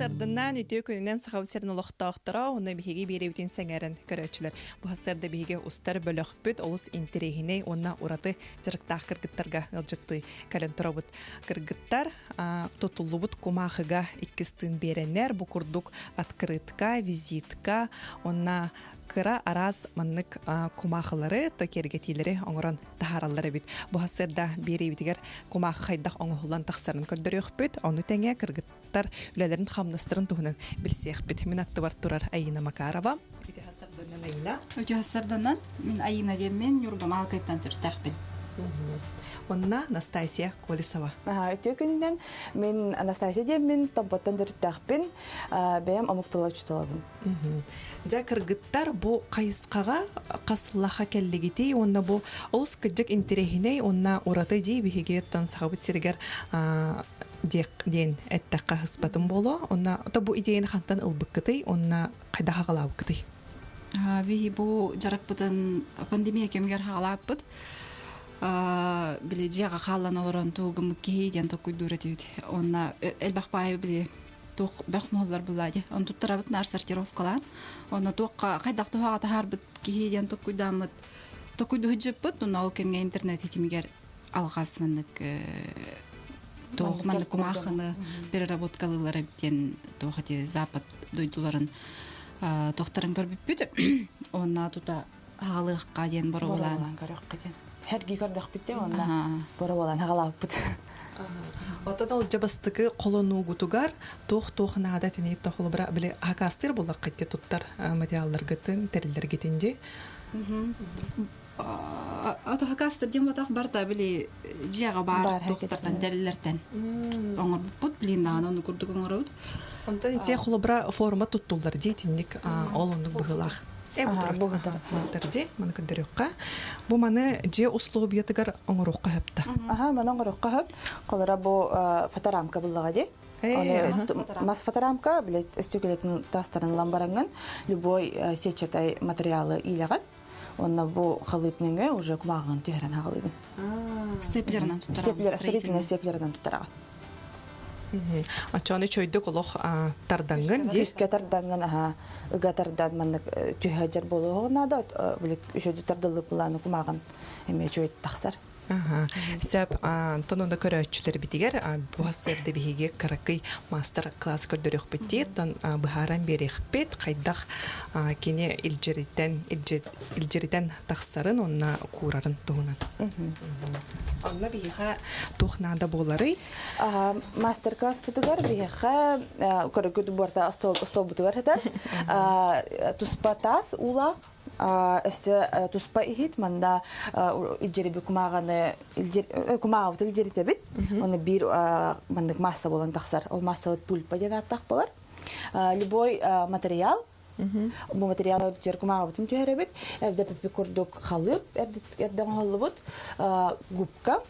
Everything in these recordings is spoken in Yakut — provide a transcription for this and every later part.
Сарданнаан үтүө күнүнэн Сахабыт сирин олохтоохторо уонна биһиги биэрэбитин сэҥээрэн көрөөччүлэр. Бу сарда биһиги устар бөлөхпүт олус интэриэһинэй уонна ураты дьарыктаах кыргыттарга ыалдьыттыы кэлэн турабыт. Кыргыттар тутуллубут кумаахыга иккис тыын биэрэннэр бу курдук открытка, визитка уонна кыра араас маннык кумаахылары, то киэргэтиилэри оҥорон таһаараллар эбит. Бу сарда биэриибитигэр кумаахы хайдах оҥоһуллан тахсарын көрдөрүөхпүт. Ону тэҥэ кыргыттар үлэлэрин хамнастарын туһунан билсиэхпит. Мин аттыбар турар Айина Макарова. Ити сарданан Айина. Үтүө сарданан мин Айина диэммин Ньурба Маалыкайтан төрүттээхпин. Онна Настасья Колесова. Үтүө күнүнэн мин Анастасия диэммин Томпоттон төрүттээхпин. Бэйэм омук тыла учууталабын. Дьэ кыргыттар бу хайысхаҕа хас сыллаахха кэллигитий уонна бу олус кырдьык интэриэһинэй уонна ураты дии биһиги оттон Сахабыт сиригэр диэн эттэххэ сыспатым буолуо. Онна то бу идеяны хантан ылбыккытый уонна хайдах аҕалаабыккытый? Биһи бу дьарыкпытын пандемия кэмигэр хаалааппыт. Били дьиэҕэ хааллан олорон тугу киһи диэн токуйдуур этибит. Онна элбэх баайы били туох бөх муһуллар булла ди. Он туттарабыт наар сортировкалаан. Онно туохха хайдах туһаҕа таһаарбыт киһи диэн токуйдааммыт токуйдуһуджыппыт. Онно ол кэмҥэ интернет ситимигэр алҕас маннык туох маннык кумаахыны переработкалыылар эбит диэн туох эти запад дойдуларын туохтарын көрбүппүт уонна тута хаалыахха диэн боруобалаан көрөххө диэн хэрги көрдөхпүт диэн уонна боруобалаан хаалаабыппыт. Оттон ол дьабастыкы холонуугутугар туох-туох наада тини тохолубра били хакастыр буллаххыт туттар материалларгытын тэриллэргитин ди. Ото хакастыр диэн батах барта били дьиэҕэ баар туохтартан тэриллэртэн оҥорбуппут билин даҕаны ону курдук оҥоробут. Онтон ити холобура форма туттуллар дии итинник ол оннук быһыылаах. Э дии маны көрдөрүөххэ. Бу маны дьиэ условиятыгар оҥоруохха сөп Аха, маны оҥоруохха сөп. Холобура бу фоторамка буллаҕа дии. Мас фоторамка, билет өстүкүлэтин тастарын ылан бараҥҥын любой сетчатай материалы иилэҕин. Онно бу халыып нөҥүө уже кумааҕыгын түһэрэн аҕалыыгын. Степлерынан туттараҕын. Строительный степлерынан туттараҕын. Оччону чөйдүк олох тардаҥҥын дии. Күскэ тардаҥҥын аха ыга тардан маннык түһэ буолуоҕун наада били үчүгэй тардыллып былааны кумааҕын эмиэ үчүгэй тахсар. Сөп, онтон онно көрөөччүлэрбитигэр бу сарсыарда биһиги кыракый маастар-класс көрдөрүөхпүт дии, оттон быһааран биэриэхпит, хайдах кини илдьиритэн, илдьиритэн тахсарын уонна куурарын туһунан. Онно биһиэхэ туох наада буоларый? Мастер-класспытыгар биһиэхэ көрөгүт буорта остуолбутугар сытар туспа таас уулаах Өссө туспа иһит манна илдьириби кумааҕаны кумааҕыбыт илдьиритэбит. Оны биир маннык масса буолан тахсар. Ол массабыт пульпа диэн ааттаах буолар. Любой материал бу материал бүтэр кумааҕыбытын түһэрэбит. Эрдэ пипи курдук халыып эрдэ оҥоһуллубут губка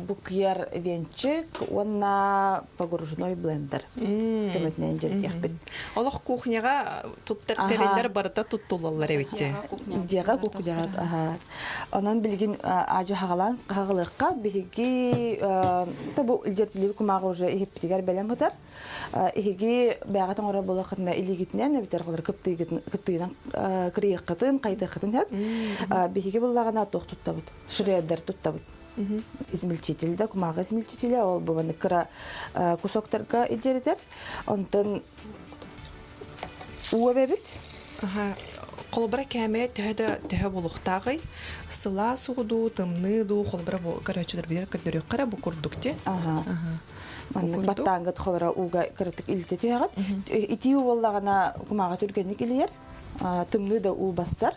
букьер венчик уонна погружной блендер көмөтүнэн дьэргиэхпит. Олох кухняҕа туттар тэриллэр барыта туттулаллар эбит. Дьиэҕэ кухняҕа аха. Онон билигин аадьу хаҕалаан хаҕалыахха биһиги бу илдьиртилиир кумааҕы уже иһиппитигэр бэлэм ытар. Иһиги бэйэҕит оҥорор буоллаххытына илиигитинэн эбэтэр холор кыптыйынан кырыйыаххытын, хайдыаххытын сөп. Биһиги буллаҕына туох туттабыт? Шредер туттабыт. Измельчитель да, кумааҕы измельчителя, ол бу маннык кыра кусоктарга илдьиритэр. Онтон уу эбэбит. Холобура кээмэйэ төһө да төһө буолуохтааҕый? Сылаас уу дуу, тымныы дуу, холобура бу көрөөччүлэр билэр көрдөрүөххэ эрэ бу курдук ти. Маннык баттааҥҥыт холоро ууга кыратык илитэ түһэҕит. Итии уу буоллаҕына кумааҕы түргэнник илийэр. Тымныы да уу бассар.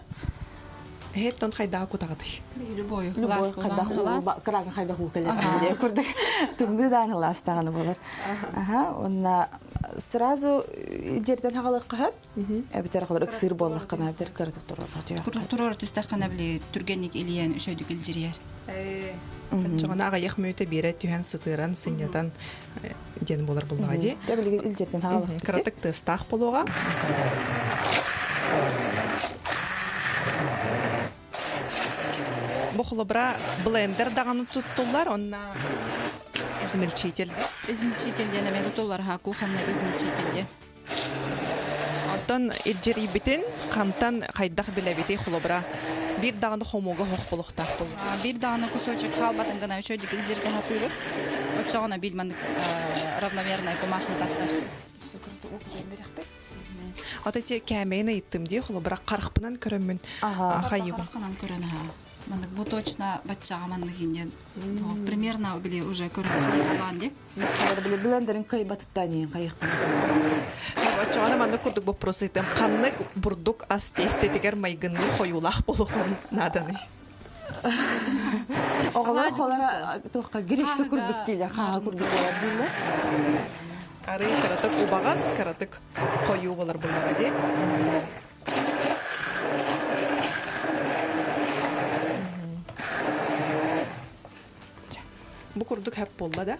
Эһэттон хайдаҕа кутаҕытый? Любой. Любой хайдах уу кыраага хайдах уу кэлэр курдук. Тымныы даан ылаастаҕына болар. Аха, уонна сразу жерден хагалыкка хөп. Эбитер холор ыксыыр буоллаххына эбитер кыратык турар. Турар түстэххинэ били түргэнник илийэн үчөйдүк илдьирийэр. Оччоҕуна аҕыйах мүнүүтэ биэрэ түһэн сытыаран, сынньатан диэн буолар буллаҕа дии. Дьэ билигин илдьиртэн хаалахпыт. Кыратык тыастаах буолуоҕа. Бу холобура блендер даҕаны туттуллар, онно Измельчитель. Измельчитель диэн эмиэ тутуллар аһа кухонный измельчитель диэн. Онтон илдьирийбитин хантан хайдах билэбитий холобура биир даҕаны хомууга хохполохтоох буолла. Биир даҕаны кусочек хаалбатын гына үчүгэйдик илдьиритэ сатыыбыт. Оччоҕуна биир маннык равномерный кумаахы тахсар. Ото те кээмэйин ыйыттым дии холобура харахпынан көрөммүн хайыбын. Харахпынан көрөн аха. Маннык бу точно баччаҕа маннык диэн примерно били уже көрөн ди. Били блендерин кыйбатыттан иин хайыхпын. Оччоҕуна маннык курдук вопрос ыйтым. Ханнык бурдук ас тиэстэтигэр майгынныы хойуулаах болухон нааданый? Оҕолор холара туохха гречка курдук диилэр, хааһы курдук болар дииллэр. Арыы кыратык убаҕас, кыратык хойуу болар буллаҕа дии. Бу курдук хэп буолла да?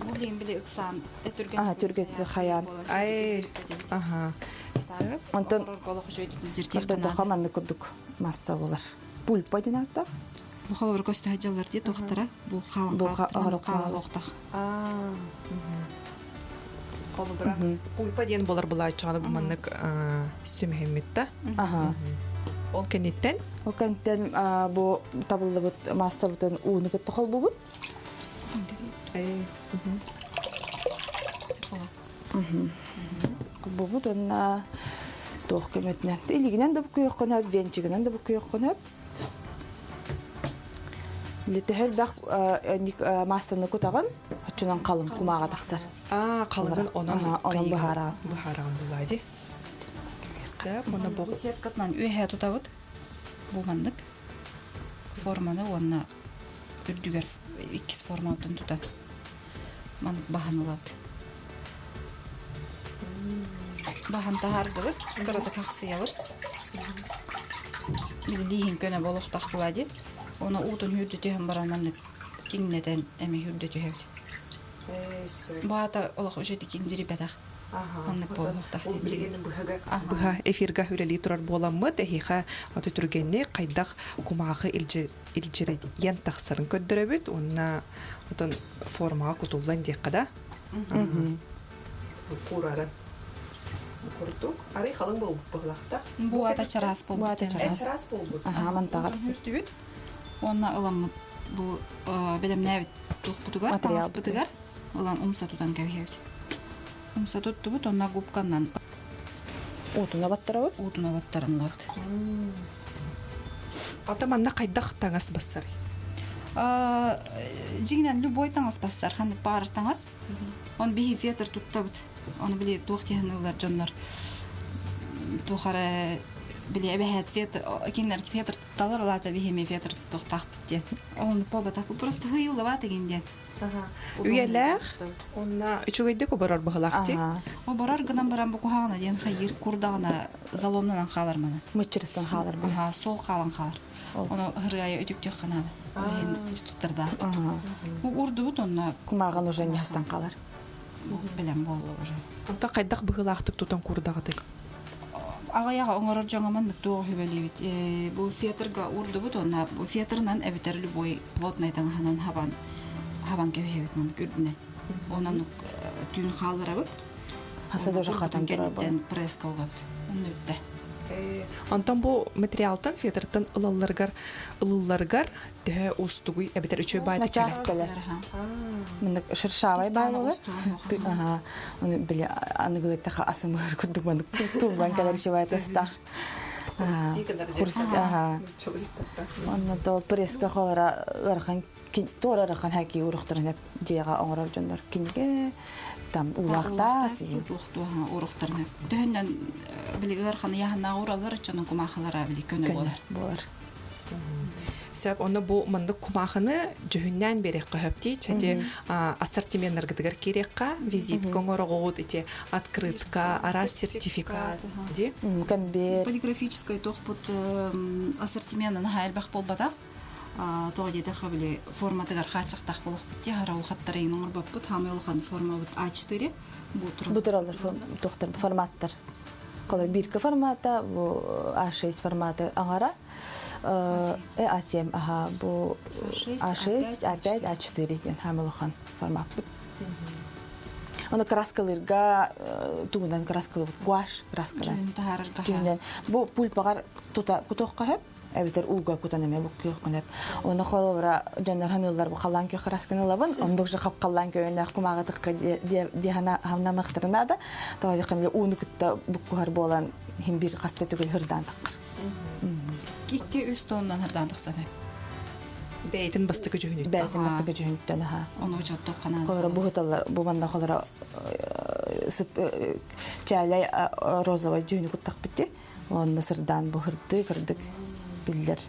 Бу билигин били ыксаан түргэн Аа, түргэн хайаан. Ай, аха. Сөп. Онтон Онтон маннык курдук масса болар. Пульпа диэн ааттаах. Бу холобур көстө дьаллар дии туохтара бу хаалан Бу хаалан Аа. Холобура пульпа диэн болар булааччаҕына бу маннык сүмэһиммит да. Аха. Ол кэнниттэн Ол кэнниттэн бу табыллыбыт маассабытын ууну кытта холбубут. Холбубут уонна туох көмөтүнэн. Илигинэн да буккуйуоххун сөп, венчигинэн да буккуйуоххун сөп. Литеһэ элбэх маассаны кутаҕын, оччонон халыҥ кумааҕа тахсар. Аа, халыҥын онон онон быһаараҕын. Быһаараҕын булаа дии. Сөп, уонна бу Сеткатынан үөһэ тутабыт. Бу маннык форманы уонна үрдүгэр иккис формабытын тутан маннык баһан ылабыт. Баһан таһаардыбыт, кыратык хахсыйабыт. Билииһин көнө буолуохтаах буолаа дии. Оны уутун хүрдү түһэн баран маннык иҥнэтэн эмэ хүрдү түһэбит. Баата олох үчүгэй индирибэтэх. Маннык буолуохтаах Быһа эфирга үлэлии турар буоламмыт, эһиэхэ аты түргэнник хайдах кумаахы илдьирийэн тахсарын көрдөрөбүт уонна отон формаҕа кутуллан диэххэ да. Куурарын курдук. Арый халыҥ буолбут быһылахта. Бу ата чараас буолбут. Бу ата чараас. Чараас буолбут. Аха, мантаҕар. Сүртүбүт. Уонна ыламмыт бу бэлэмнээбит туохпутугар, таҥаспытыгар ылан умса тутан кэбиһэбит. Умса туттубут, онно губканан Уутуна баттарабыт. Уутуна баттаран ылабыт. Ата манна хайдах таҥас бассарый? Дьиҥинэн любой таҥас бассар, ханнык баар таҥас. Он биһи фетр туттабыт. Ону били туох диэн ылар дьоннор туох эрэ били эбэһээт фетр кинилэр фетр тутталар, ол аата биһи фетр туттуохтаахпыт диэн. Ол буолбатах просто хыйыллыбат игин диэн. Үйэлээх уонна үчүгэйдик оборор быһылаах дии. Оборор гынан баран бу куһаҕана диэн хайыыр курдаҕына заломнанан хаалар маны. Мыччырыттан хаалар. Аха, суол хаалан хаалар. Ону ырыайа үтүктүөх ханаада. Ол устуттарда. Бу урдубут онно кумааҕын уже ньастан хаалар. Бэлэм буолла уже. Онтон хайдах быһыылаахтык тутан курдаҕытый? Аҕыйаҕа оҥорор дьоҥо маннык туох үһүбэлиибит. Бу фетрга урдубут уонна бу фетрынан эбэтэр любой плотный таҥаһынан хабан хабан кэбиһэбит маннык үрдүнэн. Онон түүн хаалларабыт. Хаса даже хатан кэнниттэн пресска угабыт. Онно бүттэ. Онтон бу материалтан фетртан ылалларыгар ылылларыгар төһө уустугуй эбэтэр үчүгэй баай Начаас кэлэр. Маннык шершавай баай болар. Ага. Оны били аныгылыттаха асымыр курдук маннык тулбан кэлэр шибай тастах. Хрусти ага. Онно тол преска холара ыарахан туора ыарахан хаки урухтарын дьиэҕэ оҥорор дьоннор кинигэ там улаахтаас урухтарын төһөннөн били ыархан яһаннааҕы ураллар ыччанын кумаахылара били көнө буолар буолар Сөп, онно бу маннык кумаахыны дьүһүннээн биэриэххэ сөп дии. Чати ассортименнаргытыгар киириэххэ, визитка оҥороҕут, ити открытка, араас сертификат дии. Кэмбиэр. Полиграфическай туохпут ассортимена наһаа элбэх буолбатах. Тоҕо диэтэххэ, били форматыгар хааччахтаах буолуохпут дии. Хара улахаттарайын оҥорбоппут. Хаамай улахан формабыт А4 бу Бу тураллар туохтар форматтар. Колор бирка формата, бу А6 форматы аҥара. А7 аха бу А6, А5, А4 диэн хаамыл улахан формаппыт. Оны краскалыырга тугунан краскалыбыт гуашь краскалар. Дьүһүнэн. Бу пульпаҕар тута кутуохха сөп, эбэтэр ууга кутан эмиэ буккуйуохха сөп. Оны холобура дьоннор ханыыллар бу халлаан күөх красканы ылабын, оннук же хап-халлаан көөннөөх кумааҕы тыкка диэхана хамнамыахтара наада. Тоҕо ууну кытта буккуһар буолан хим бир хаста түгэл хырдаан таххар. 2-3 тоннан хырдаан тахсан Бэйэтин бастакы дьүһүнүттэн. Бэйэтин бастакы дьүһүнүттэн аха. Ону учуоттуох ханаан. Холоро буһуталлар бу манна холоро чээлэй розовай дьүһүнү куттахпыт Онно сырдаан бу хырдыы кырдык биллэр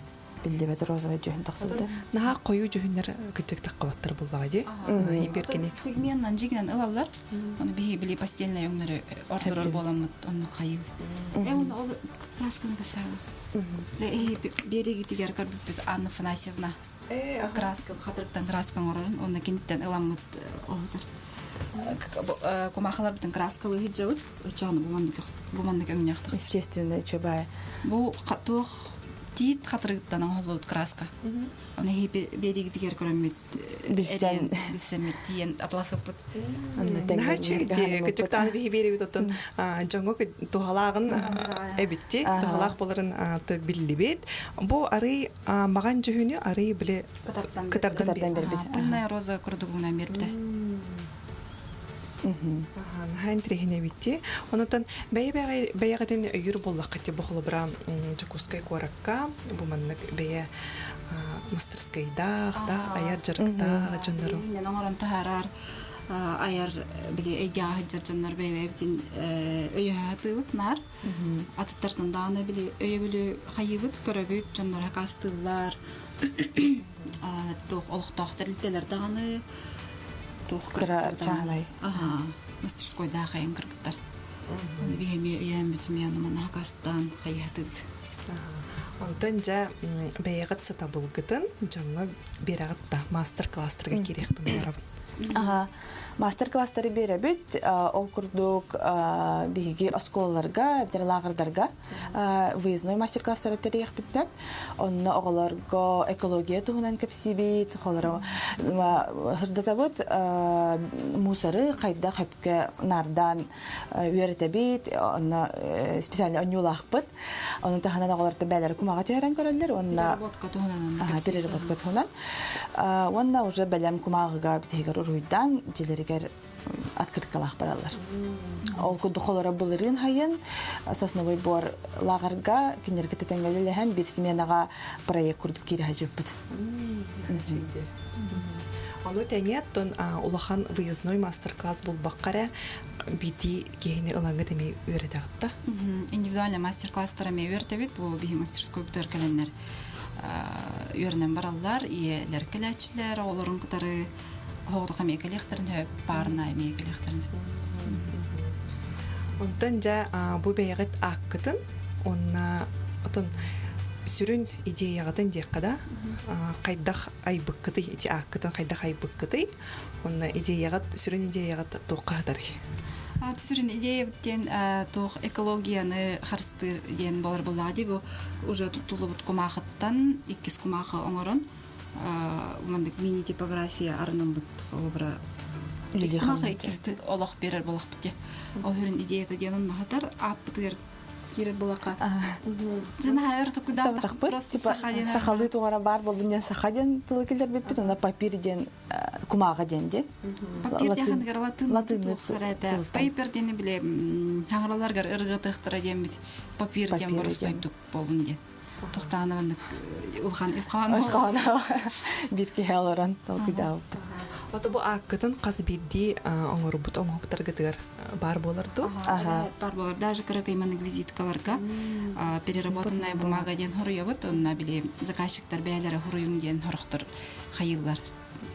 биллибэт розовай дьүһүн тахсыбыта. Наһаа хойуу дьүһүннэр кырдьык таххабаттар буллаҕа дии. Имбиркини. Пигменнан дьигинэн ылаллар. Ону биһи били постельнай өҥнөрү ордорор буоламмыт оннук хайыбыт. Э оны ол красканы касаабыт. Э берегитигэр көрбүппүт Анна Афанасьевна краска хатырыктан краска оҥорорун уонна киниттэн ыламмыт оһутар кумаахаларбытын краскалыы сылдьабыт оччоҕуна бу маннык өҥнөөх тахсар естественно үчүгэй бу туох тиит хатырыгыттан оҥоһуллубут краска оны биэригитигэр көрөммүт билсэн билсэммит тиийэн атласыппыт Наһаа үчүгэй кытыктааны биһи биэрибит оттон дьоҥҥо туһалааҕын эбитти туһалаах боларын биллибит бу арый маҕан дьүһүнү арый били кытардан биэрбит пыльная роза курдугунан биэрбитэ Наһаа интэриэһинэй эбитти. Онотон бэйэ-бэйэҕитин өйүүр буоллаххыт бу холобура Дьокуускай куоракка бу маннык бэйэ мастарскайдаах да айар дьарыктаах дьоннору оҥорон таһаарар айар били эйгэҕэ сылдьар дьоннор бэйэ-бэйэбитин өйөһө наар атыттартан даҕаны били өйөбүлү хайыыбыт көрөбүт дьоннор хакаастыыллар туох олохтоох тэрилтэлэр даҕаны туох кыра чааһынай мастерскойдаах айан кыргыттар биһи эмиэ өйөөммүт эмиэ манна хакаастаан хайыһатыыбыт Онтон дьэ бэйэҕит сатабылгытын дьоҥҥо биэрэҕит да маастар-класстарга киириэхпин баҕарабын. Аха. Мастер-класстары биэрэбит. Ол курдук биһиги оскуолаларга, эбэтэр лааҕырдарга выездной мастер-класстары тэрийэхпиттэн. Онно оҕолорго экология туһунан кэпсиибит, холоро хырдатабыт, мусоры хайдах хөпкө наардаан үөрэтэбит, онно специально онньуулаахпыт. Онон таһынан оҕолорто бээлэри кумаҕа түһэрэн көрөллөр уонна переработка туһунан переработка туһунан уонна уже бэлэм кумааҕыга битиһигэр уруһуйдаан дьилэригэр открыткалаах бараллар. Ол курдук холоро былырыын хайын сосновый бор лааҕырга кинилэргэ тэтэҥҥэлэлэһэн биир сменаҕа проект курдук киирэ сылдьыбыппыт. Ону тэҥэ оттон улахан выездной мастер-класс булбакка эрэ биирдии киһини ылаҥҥыт эмиэ үөрэтэҕит да? Индивидуальный мастер-класстар эмиэ үөрэтэбит. Бу биһи мастерскойбутугар кэлэннэр үөрэнэн бараллар. Ийэлэр кэлээччилэр, оҕолорун кытары оҕолору эмиэ кэлиэхтэрин сөп, паарына эмиэ кэлиэхтэрин сөп. Онтон дьэ бу бэйэҕит ааккытын уонна отон сүрүн идеяҕытын диэххэ да хайдах айбыккытый ити ааккытын хайдах айбыккытый Онно идеяҕыт, сүрүн идеяҕыт туохха сытарый? Сүрүн идеябыт диэн туох экологияны харыстыыр диэн буолар буоллаҕа дии бу уже туттуллубут кумаахыттан иккис кумаахы оҥорон маннык мини типография арынаммыт холобура кумаахы иккис олох биэрэр буолахпыт дии ол сүрүн идеята диэн онно сытар ааппытыгар киирэр булака. Зина өр тукудаатах просто саха диэн. Сахалыы тугара баар болдун диэн саха диэн тылы киллэрбиппит, онно папир диэн кумааҕы диэн диэн. Папир диэн ханыгар латын туохтара Пейпер диэни биле хаҥыраларгар ыргытыахтара диэммит папир диэн боростойдук болун диэн. Тухтаана маннык улахан исхаан биир киһи олорон толкуйдаабыппыт. Ото бу ааккытын хас биирдии оҥорбут оҥоһуктаргытыгар баар буолар дуо? Ага. Баар буолар. Даже кыракый маннык визиткаларга переработанная бумага диэн хоруйабыт. Онно били заказчиктар бэйэлэрэ хоруйуҥ диэн хорохтор хайыыллар.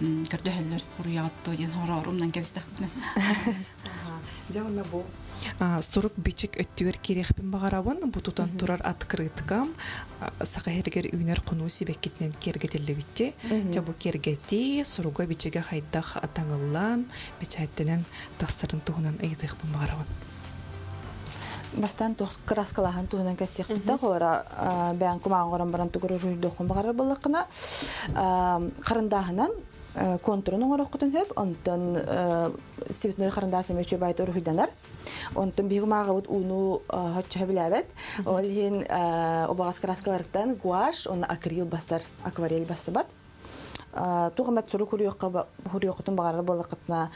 Көрдөһөллөр хоруйаҕыт диэн хороор умнан кэбистэхпинэ. Дьэ онно бу сурук бичик өттүгэр киириэхпин баҕарабын. Бу тутан турар открыткам саха иһигэр үүнэр хонуу сибэккитинэн киэргэтиллибитти. Дьэ бу киэргэтии суруга бичигэ хайдах таҥыллан, бэчээттэнэн тахсарын туһунан ыйытыахпын баҕарабын. Бастаан туох кырааскалааһын туһунан кэссиэхпит холора бэйэн кумааҕы оҥорон баран тугу уруһуйдуоххун баҕарар буоллаххына харандааһынан контурун оҥоруоххутун сөп онтон цветной харандаас эмиэ үчүгэй баайыта уруһуйданар онтон биһиги кумааҕыбыт ууну соччо сөбүлээбэт ол иһин убаҕас кырааскаларыттан гуашь уонна акрил бассар акварель бассыбат туох эмэ сурук хуруйуоххутун баҕарар буоллаххытына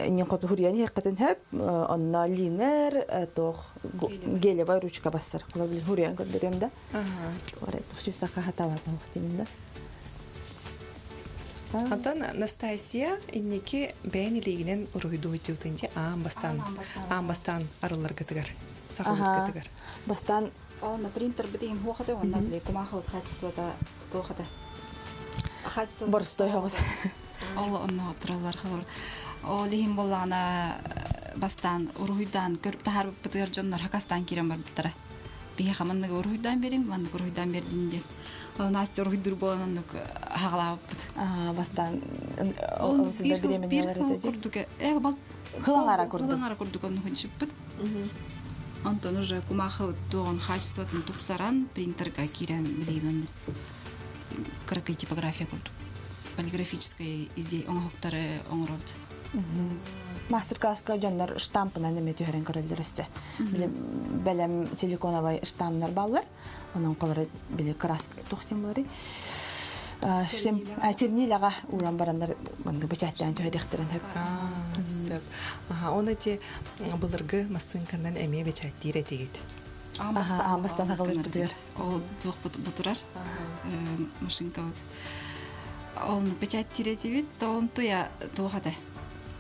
иннин хоту хуруйан иһиэххитин сөп онно линер туох гелевай ручка бассар холобур хуруйан көрдөрүөм да саха хатаабатым да. Онтон Настасья инники бэйэн илиигинэн уруһуйдуу сылдьыбытын дии аан бастаан аан бастаан арылларгытыгар саҕалыыргытыгар. Бастаан Онно принтербит иһин хуохата уонна били кумаахыбыт хаачыстыбата туохата. Хаачыстыба боростой хоҕус. Ол онно тураллар холор. Ол иһин буоллаҕына бастаан уруһуйдаан көрүп таһаарбыппытыгар дьоннор хакастаан киирэн барбыттара. Биһиэхэ манныгы уруһуйдаан биэриҥ, маннык уруһуйдаан биэрдин диэн. Ол Настя уруһуйдуур буолан оннук хаҕалаабыппыт. Бастаан Ол биир хыл курдук э бал Хылаҥара курдук. Хылаҥара курдук оннук чыппыт. Онтон уже кумаахы туоҕун хаачыстыбатын тупсаран принтерга киирэн билигин кыракый типография курдук полиграфическай изделие оҥоһуктары оҥоробут. Мастер-класска дьоннор штампынан эмиэ түһэрэн көрөллөр өссө. Бэлэм силиконовай штамнар баллар. Онон колоры били краска туох диэн буоларый? Чернилаҕа ууран бараннар маннык бэчээттээн түһэриэхтэрин сөп. Сөп. Оны ти былыргы массыынканан эмиэ бэчээттиир этигит. Аан бастаан хаҕылыырбытыгар. Ол туох бутурар машинкабыт. Ол печаттиир этибит, тоон туя туох этэ.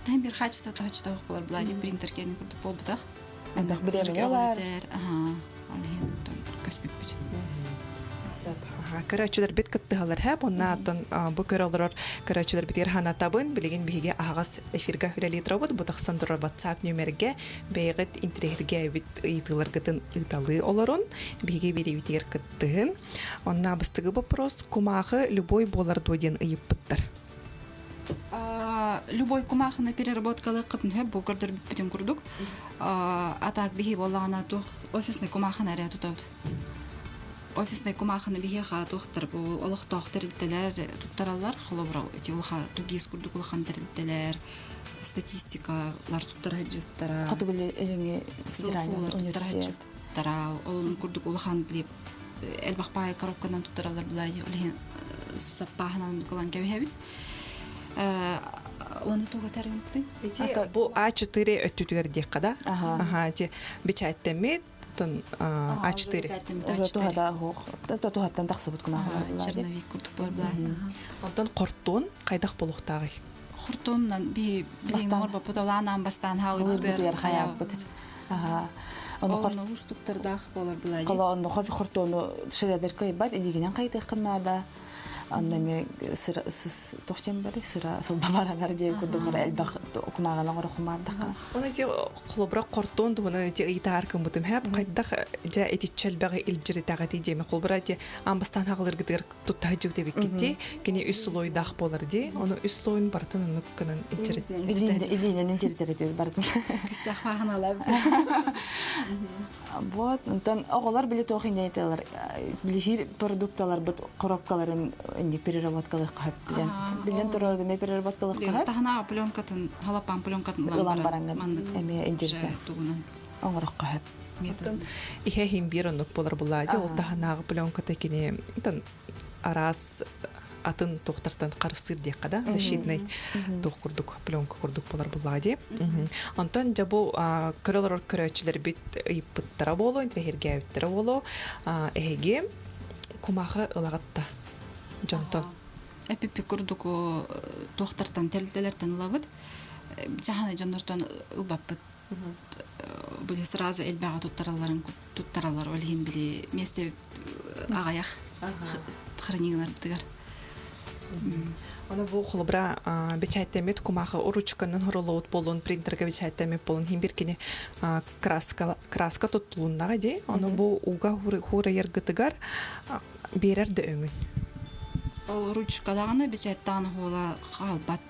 Бир качество тохочтоох болар була принтер киэнин курдук буолбутах. Элбэх бириэмэни ылар. Ол иһин көспүппүт. Көрөөччүлэрбит кыттыһалар һэ, онна оттон бу көрө олорор көрөөччүлэрбитигэр ханатабын. Билигин биһиги аһаҕас эфирга үлэлии турабыт. Бу тахсан турар WhatsApp нүөмэргэ бэйэҕит интэриэһиргээбит ыйытыыларгытын ыыталыы олорун. Биһиги биэриибитигэр кыттыһын. Онна быстыгы вопрос кумааҕы любой буолар дуо диэн ыйыппыттар. Любой кумаахыны переработкалыаххытын сөп бу көрдөрбүппүтүн курдук. А так биһи буоллаҕына туох офисный кумаахыны эрэ тутабыт. Офиснай кумаахыны биһиэхэ туохтар бу олохтоох тэрилтэлэр туттараллар. Холобура, ити улахан тугис курдук улахан тэрилтэлэр статистикалар туттара сылдьыбыттара. Хотугу Илиҥҥи федеральный университет. Туттара ол курдук улахан элбэх баай коробканан туттараллар былай ол иһин саппааһынан ылан кэбиһэбит. Уонна туга этэрин Ити бу А4 өттүтүгэр диэххэ да. Аха, ити бичээттэммит тон А4. Уже туһата туһаттан тахсыбыт кумааҕы. Черновик курдук болар была. Онтон хортуон хайдах болуохтааҕый? Хортуонунан би билигин оҥорбоппут олаан бастаан хаалыбытыгар хайааппыт. Ону устуктардаах болар была. Кола онно хортуону шредер кыйбат илигинен кайтыаххын наада. Онно эмиэ сыра туох диэн барый сыра сылба баранар диэн курдук элбэх кумааҕынан оҥоро кумаардахха. Оны ити холобура хортуон туһунан ити ыйытаар кыммытым хэп хайдах дьэ итиччэ элбэҕи илдьиритэҕити диэми холобура ити аан бастаан хаҕылыргытыгар тутта сылдьыбыт эбиккит дии кини үс слойдаах буолар дии ону үс слойун барытын оннук гынан илдьирит Илиинэн илдьиритэр барытын. Күстээх бааһыналар. Вот, онтон оҕолор били туох инньэ билихир продукталарбыт коробкаларын инник переработкалыахха сөп билэн. Билэн турар эмиэ переработкалыахха сөп. Таһынааҕы пленкатын, халапаан пленкатын ылан баран эмиэ индиритэ тугунан оҥороххо сөп. Оттон иһэ иһин биир оннук буолар булаа ол таһынааҕы пленката кини араас атын туохтартан харыстыыр диэххэ да защитный туох курдук пленка курдук буолар буллаҕа дии. Онтон дьэ бу көрө олорор көрөөччүлэрбит ыйыппыттара буолуо, интэриэһиргээбиттэрэ буолуо. Эһиги кумаахы ылаҕытта дьонтон. Эпиппи курдук туохтартан тэрилтэлэртэн ылабыт. Чаһаны дьоннортон ылбаппыт. Били сразу элбэҕи туттаралларын туттараллар ол иһин били миэстэ аҕыйах храниларбытыгар. Оны бу холобура бэчээттэммит кумаахы ручканан хоролоут болун принтерга бэчээттэммит болун хин бир кини краска краска туттулуннаҕа ди. Ону бу уга хуурайаргытыгар биэрэр да өҥүн. Ол ручкадаҕаны бэчээттаҕын оһуола хаалбат.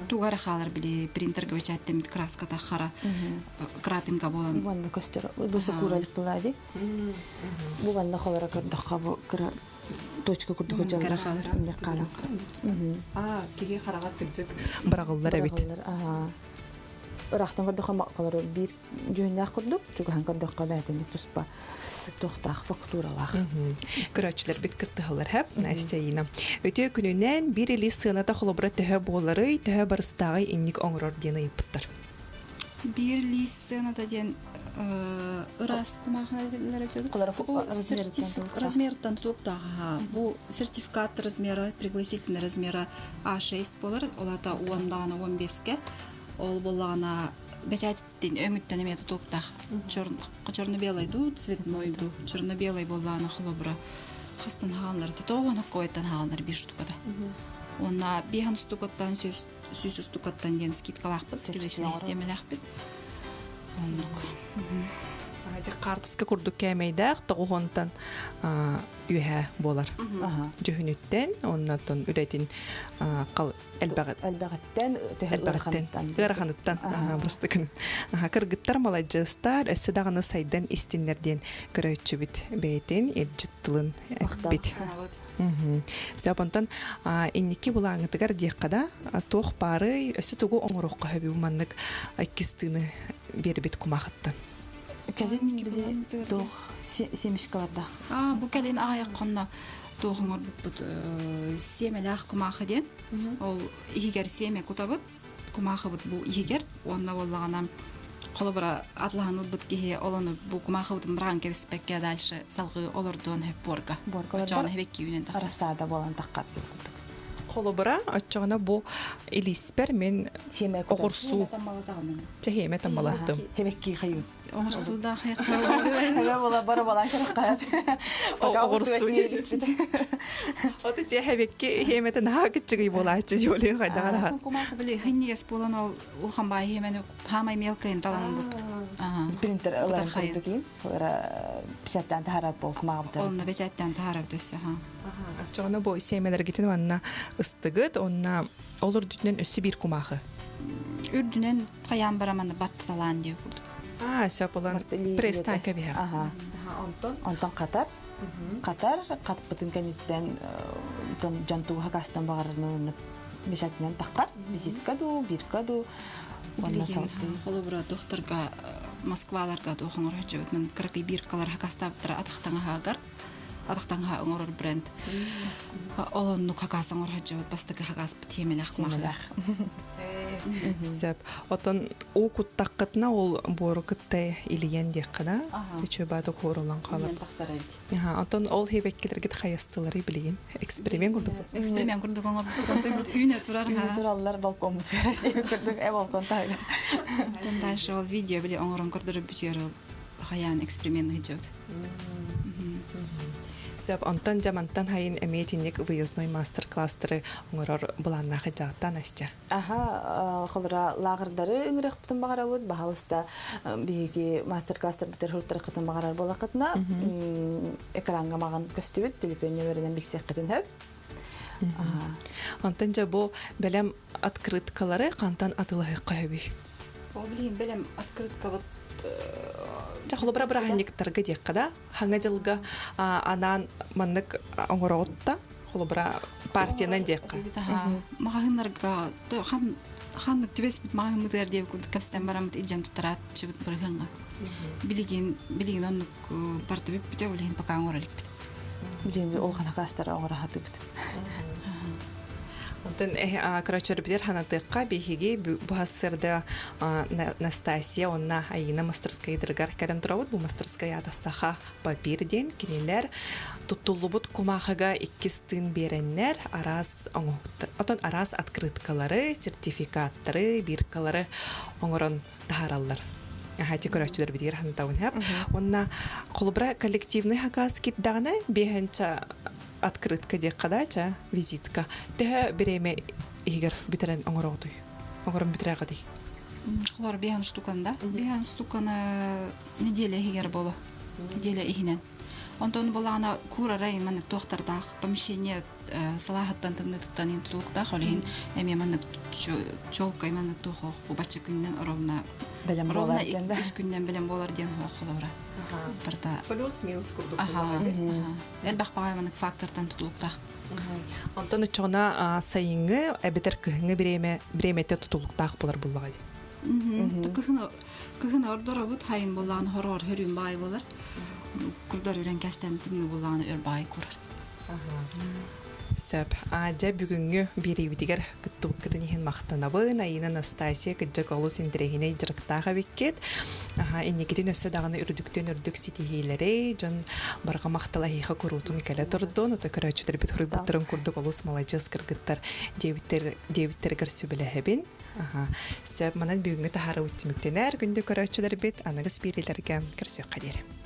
Туга эрэ хаалар били принтерга бэчээттэммит краската хара крапинка буолан. Манна көстөр. Бу сокуралык буолаа Бу манна холоро көрдөххө бу кыра точка курдук дьаллар. Хаалар. Аа, киһи хараҕа кырдьык быраҕыллар эбит. Ыраахтан көрдөххө холоро биир дьүһүннээх курдук, чугаһан көрдөххө бээтинник туспа туохтаах фактуралаах. Көрөөччүлэрбит кыттыһаллар хэп, Настя Ина. Үтүө күнүнэн биир илии сыаната холобура төһө буоларый, төһө барыстааҕый инник оҥорор диэн ыйыппыттар. Биир лиис сыаната диэн ыраас кумаахына размертан тутулуктаах бу сертификат размера пригласительный размера А6 буолар ол аата уондаҕына уон биэскэ ол буоллаҕына бэчээттин өҥүттэн эмиэ тутулуктаах черно-белый дуу цветной дуу черно-белый буоллаҕына холобура хастан хааллар тоҕон оккойтан хааллар биир штуката уонна биэһэн штукаттан сүүс устукаттан диэн скидкалаахпыт скидочнай систиэмэлээхпит оннук хаартыска курдук кээмэйдээх тоҕуһуонтан үөһэ буолар дьүһүнүттэн оннотон үлэтин элбэҕиттэн элбэҕиттэн ыараханыттан бастакын кыргыттар маладьыастар өссө даҕаны сайдан истиннэр диэн көрөөччүбүт бэйэтин илдьит тылын эппит Сөп онтон инники былааҥҥытыгар диэххэ да туох баарый өссө тугу оҥоруохха сөбүй маннык иккис тыыны биэрбит кумаахыттан Кэлин били туох семечкаларда Аа бу кэлин аҕыйах хонно туох оҥорбуппут сиэмэлээх кумаахы диэн ол иһигэр сиэмэ кутабыт кумаахыбыт бу иһигэр уонна буоллаҕына холобура атлаһан ылбыт киһи ол ону бу кумаахыбытын быраҕан кэбиспэккэ дальше салгыы олордуон сөп буорга буорга оччоҕуна хэбэкки үүнэн тахсар рассада буолан таххар холобура оччоҕуна бу илииспэр мин оҕурсуу чэһиэмэ таммалаттым хэбэкки хайын оҕурсуу да Эбэ була бара балан кыраккаят. Оҕурсуу Оты те хэбекки хиэмэтин наһаа кыччыгый буолааччы диолин хайдаҕар Кумаахы били хыннигас буолан ол улахан баай хиэмэни хаамай мелкайын талан буппут. Принтер ылар курдук Ылара печаттан таһарар бол кумаабыта. Онно печаттан таһарар төссө ха. Оччоҕуна бу сиэмэлэргитин манна ыстыгыт, онна ол үрдүнэн өссө биир кумаахы. Үрдүнэн хайаан бараманы батталаан диye курдук. Аа, сөп olan пресстан кэбиһэр. Аха. Онтон Онтон катар. Катар катпытын кэнниттэн дьон тугу хакастан баҕарарынан бишатынан таххар. Визитка ду, бирка ду. Онно салгыы. Холобура докторга Москваларга туох оҥороччубут мен кыракый биркалар хакастаабыттара атахтаҥаһаагар атахтаҥаһа оҥорор бренд ол оннук хакас оҥороччубут бастакы хакаспыт тиэмэлээх Тиэмэлээх. Сөп. Отон уу куттаххытына ол буору кытта илийэн диэххэ да үчүгэй баатык хууруллан хаалар. тахсар эбит. Отон ол хебеккилэргит хайастылары билигин эксперимент курдук. Эксперимент курдук оҥорбут. Онтон үүнэ турар. Үүнэ тураллар балкоммут. Курдук э балкон таһыгар. Дальше ол видео били оҥорон көрдөрөр бүтүөр хайаан эксперимент ыһыдьабыт. Сөп, онтон дьамантан хайын эмиэ итинник выездной мастер-класстары оҥорор былааннаах ыдьааттаа Настя. Аха, холура лааҕырдары ыҥырыахпытын баҕарабыт. Баһалыста биһиги мастер-класстарбытыр хуттарыккытын баҕарар буоллаххытына, экраҥҥа маҕан көстүбүт, телефон нөмеринэн билсиэххитин сөп. Онтон дьэ бу бэлэм открыткалары хантан атылаһыахха сөбүй? Ол билигин бэлэм открыткабыт Ча холобура бырааһынньыктарга диэххэ да, хаҥа дьылга анаан маннык оҥороҕут да, холобура партиянан диэххэ. Маҕаһыыннарга хан ханнык түбэспит маҕаһыыммытыгар диэбит курдук кэпсэтэн бараммыт илдьэн туттарааччыбыт бырыһыаҥҥа. Билигин билигин оннук барда бүппүтэ, ол иһин пока оҥоро иликпит. Билигин ол ханакаастары оҥоро сатыыбыт. Онтон короче ханатыахха биһиги бу сырда Настасья уонна Айина мастерскайдарыгар кэлэн турабыт. Бу мастерскай аата Саха папир диэн кинилэр туттуллубут кумаахыга иккис тыын биэрэннэр араас отон араас открыткалары, сертификаттары, биркалары оҥорон таһаараллар. Ахати көрөөччүлэр битигэр хантабын хэп. Уонна холобура коллективный хакас кирдэҕинэ биэһэнчэ открытка диэххэ да ча визитка. Төһө бириэмэ иһигэр бүтэрэн оҥороҕутуй? Оҥорон бүтэрээҕитий? Холор биэһэн штукан да. Биэһэн штуканы неделя иһигэр боло. Неделя иһинэн. Онтон булаана куурара ин маннык туохтардаах помещение салааһыттан тымныытыттан ин тутулуктаах ол иһин эмиэ маннык чолкай маннык туох бачча күнүнэн ровно Бэлэм ровно буолар диэн да. үс күннэн бэлэм буолар диэн хоох холобура. Барыта Плюс-минус курдук Аха, буолар ди. аха. Элбэх баҕайы маннык фактортан тутулуктаах. Онтон оччоҕуна сайыҥҥы эбэтэр кыһыҥҥы бириэмэ бириэмэтэ тутулуктаах буолар буллаҕа дии. Кыһын кыһын ордоробут хайын буоллаҕына хороор хөрүүн баай буолар. Курдар үрэн кэстэн тымныы буоллаҕына өр баай курар. Сөп. Дьэ бүгүҥҥү биэриибитигэр кыттыбыккытын иһин махтанабын. Айыына Анастасия кырдьык олус интэриэһинэй дьарыктаах эбиккит. Инникитин өссө даҕаны үрдүктэн үрдүк ситиһиилэри, дьон барҕа махтал эһиэхэ куруутун кэлэ турдун. Ото көрөөччүлэрбит хоруйбуттарын курдук олус маладьыас кыргыттар диэбиттэр диэбиттэригэр сүбэлэһэбин. Сөп, манан бүгүҥҥү таһаарыбыт түмүктэнэр. Күндү көрөөччүлэрбит аныгыс биэриилэргэ көрсүөххэ диэри.